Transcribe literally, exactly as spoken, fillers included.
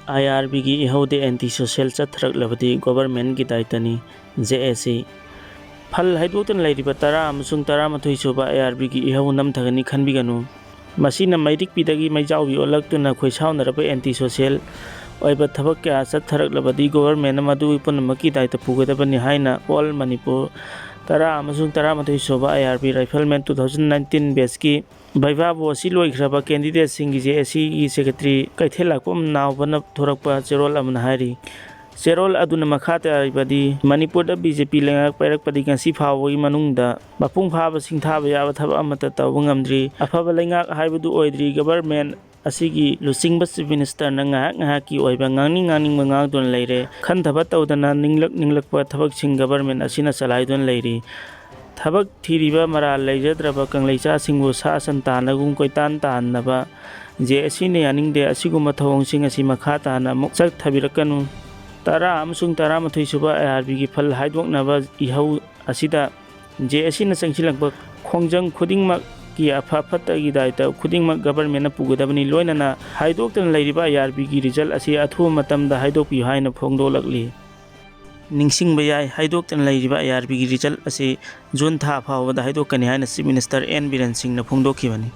ꯑꯥꯏ R ꯕꯤꯒꯤ ꯏꯍꯧꯗ anti social ꯆꯠꯊꯔꯛꯂꯕꯗꯤ ꯒꯣꯚꯔꯟꯃꯦꯟꯠꯀꯤ ꯗꯥꯏꯇꯅꯤ꯫ J ꯑꯦ ꯁꯤ꯫ ꯐꯜ ꯍꯥꯏꯗꯣꯛꯇꯅ ꯂꯩꯔꯤꯕ ꯇꯔꯥ ꯑꯃꯁꯨꯡ ꯇꯔꯥꯃꯥꯊꯣꯏ ꯁꯨꯕ ꯑꯥꯏ ꯑꯥꯔ ꯕꯤꯒꯤ ꯏꯍꯧ ꯅꯝꯊꯒꯅꯤ ꯈꯟꯕꯤꯒꯅꯨ꯫ ꯃꯁꯤꯅ ꯃꯩꯔꯤꯛꯄꯤꯗꯒꯤ ꯃꯩꯖꯥꯎꯕꯤ ꯑꯣꯜꯂꯛꯇꯨꯅ ꯈꯣꯏꯁꯥꯎꯅꯔꯕ ꯑꯦꯟꯇꯤ ꯁꯣꯁꯦꯜ ꯑꯣꯏꯕ ꯊꯕꯛ ꯀꯌꯥ ꯆꯠꯊꯔꯛꯂꯕꯗꯤ ꯒꯣꯚꯔꯟꯃꯦꯟꯠꯅ ꯃꯗꯨ ꯄꯨꯝꯅꯃꯛꯀꯤ ꯗꯥꯏꯇ ꯄꯨꯒꯗꯕꯅꯤ ꯍꯥꯏꯅ ꯑꯣꯜ ꯃꯅꯤꯄꯨꯔ ꯇꯔꯥ ꯑꯃꯁꯨꯡ ꯇꯔꯥꯃꯥꯊꯣꯏ ꯁꯨꯕ I R B riflemen two thousand nineteen ꯕꯦꯆꯀꯤ ꯚꯩꯚꯥꯕꯨ ꯑꯁꯤ ꯂꯣꯏꯈ꯭ꯔꯕ ꯀꯦꯟꯗꯤꯗꯦꯠꯁꯤꯡꯒꯤ ꯖꯦ ꯑꯦ ꯁꯤꯒꯤ ꯁꯦꯀ꯭ꯔꯦꯇꯔꯤ ꯀꯩꯊꯦꯜ ꯂꯥꯛꯄꯝ ꯅꯥꯎꯕꯅ ꯊꯣꯔꯛꯄ ꯆꯦꯔꯣꯜ ꯑꯃꯅ ꯍꯥꯏꯔꯤ꯫ ꯆꯦꯔꯣꯜ ꯑꯗꯨꯅ ꯃꯈꯥ ꯇꯥꯔꯤꯕꯗꯤ, ꯃꯅꯤꯄꯨꯔꯗ ꯕꯤ ꯖꯦ ꯄꯤ ꯂꯩꯉꯥꯛ ꯄꯥꯏꯔꯛꯄꯗꯒꯤ ꯉꯁꯤ ꯐꯥꯎꯕꯒꯤ ꯃꯅꯨꯡꯗ ꯃꯄꯨꯡ ꯐꯥꯕ ꯁꯤꯡꯊꯥꯕ ꯌꯥꯕ ꯊꯕꯛ ꯑꯃꯠꯇ ꯇꯧꯕ ꯉꯝꯗ꯭ꯔꯤ꯫ ꯑꯐꯕ ꯂꯩꯉꯥꯛ ꯍꯥꯏꯕꯗꯨ ꯑꯣꯏꯗ꯭ꯔꯤ꯫ ꯒꯚꯔꯟꯃꯦꯟꯠ ꯑꯁꯤꯒꯤ ꯂꯨꯆꯤꯡꯕ ꯆꯤꯐ ꯃꯤꯅꯤꯁꯇꯔꯅ ꯉꯥꯏꯍꯥꯛ ꯉꯥꯏꯍꯥꯛꯀꯤ ꯑꯣꯏꯕ ꯉꯥꯡꯅꯤꯡ ꯉꯥꯡꯅꯤꯡꯕ ꯉꯥꯡꯗꯨꯅ ꯂꯩꯔꯦ꯫ ꯈꯟꯊꯕ ꯇꯧꯗꯅ ꯅꯤꯡꯂꯛ ꯅꯤꯡꯂꯛꯄ ꯊꯕꯛꯁꯤꯡ ꯒꯚꯔꯟꯃꯦꯟꯠ ꯑꯁꯤꯅ ꯆꯂꯥꯏꯗꯨꯅ ꯂꯩꯔꯤ꯫ ꯊꯕꯛ ꯊꯤꯔꯤꯕ ꯃꯔꯥꯜ ꯂꯩꯖꯗ꯭ꯔꯕ ꯀꯪꯂꯩꯆꯥꯁꯤꯡꯕꯨ ꯁꯥ ꯁꯟ ꯇꯥꯟꯅꯒꯨꯝ ꯀꯣꯏꯇꯥꯟ ꯇꯥꯟꯅꯕ ꯖꯦ ꯑꯦ ꯁꯤꯅ ꯌꯥꯅꯤꯡꯗꯦ꯫ ꯑꯁꯤꯒꯨꯝꯕ ꯊꯧꯑꯣꯡꯁꯤꯡ ꯑꯁꯤ ꯃꯈꯥ ꯇꯥꯅ ꯑꯃꯨꯛ ꯆꯠꯊꯕꯤꯔꯛꯀꯅꯨ꯫ ꯇꯔꯥ ꯑꯃꯁꯨꯡ ꯇꯔꯥꯃꯥꯊꯣꯏ ꯁꯨꯕ ꯑꯥꯏ ꯑꯥꯔ ꯕꯤꯒꯤ ꯐꯜ ꯍꯥꯏꯗꯣꯛꯅꯕ ꯏꯍꯧ ꯑꯁꯤꯗ ꯖꯦ ꯑꯦ ꯁꯤꯅ ꯆꯪꯁꯤꯜꯂꯛꯄ ꯈꯣꯡꯖꯪ ꯈꯨꯗꯤꯡꯃꯛꯀꯤ ꯑꯐ ꯐꯠꯇꯒꯤ ꯗꯥꯏꯇ ꯈꯨꯗꯤꯡꯃꯛ ꯒꯚꯔꯟꯃꯦꯟꯠꯅ ꯄꯨꯒꯗꯕꯅꯤ꯫ ꯂꯣꯏꯅꯅ ꯍꯥꯏꯗꯣꯛꯇꯅ ꯂꯩꯔꯤꯕ ꯑꯥꯏ ꯑꯥꯔ ꯕꯤꯒꯤ ꯔꯤꯖꯜ ꯑꯁꯤ ꯑꯊꯨꯕ ꯃꯇꯝꯗ ꯍꯥꯏꯗꯣꯛꯄꯤꯌꯨ ꯍꯥꯏꯅ ꯐꯣꯡꯗꯣꯛꯂꯛꯂꯤ꯫ ꯅꯤꯡꯁꯤꯡꯕ ꯌꯥꯏ, ꯍꯥꯏꯗꯣꯛꯇꯅ ꯂꯩꯔꯤꯕ ꯑꯥꯏ ꯑꯥꯔ ꯕꯤꯒꯤ ꯔꯤꯖꯜ ꯑꯁꯤ ꯖꯨꯟ ꯊꯥ ꯐꯥꯎꯕꯗ ꯍꯥꯏꯗꯣꯛꯀꯅꯤ ꯍꯥꯏꯅ ꯆꯤꯐ ꯃꯤꯅꯤꯁꯇꯔ ꯑꯦꯟ ꯕꯤꯔꯦꯟ ꯁꯤꯡꯅ ꯐꯣꯡꯗꯣꯛꯈꯤꯕꯅꯤ꯫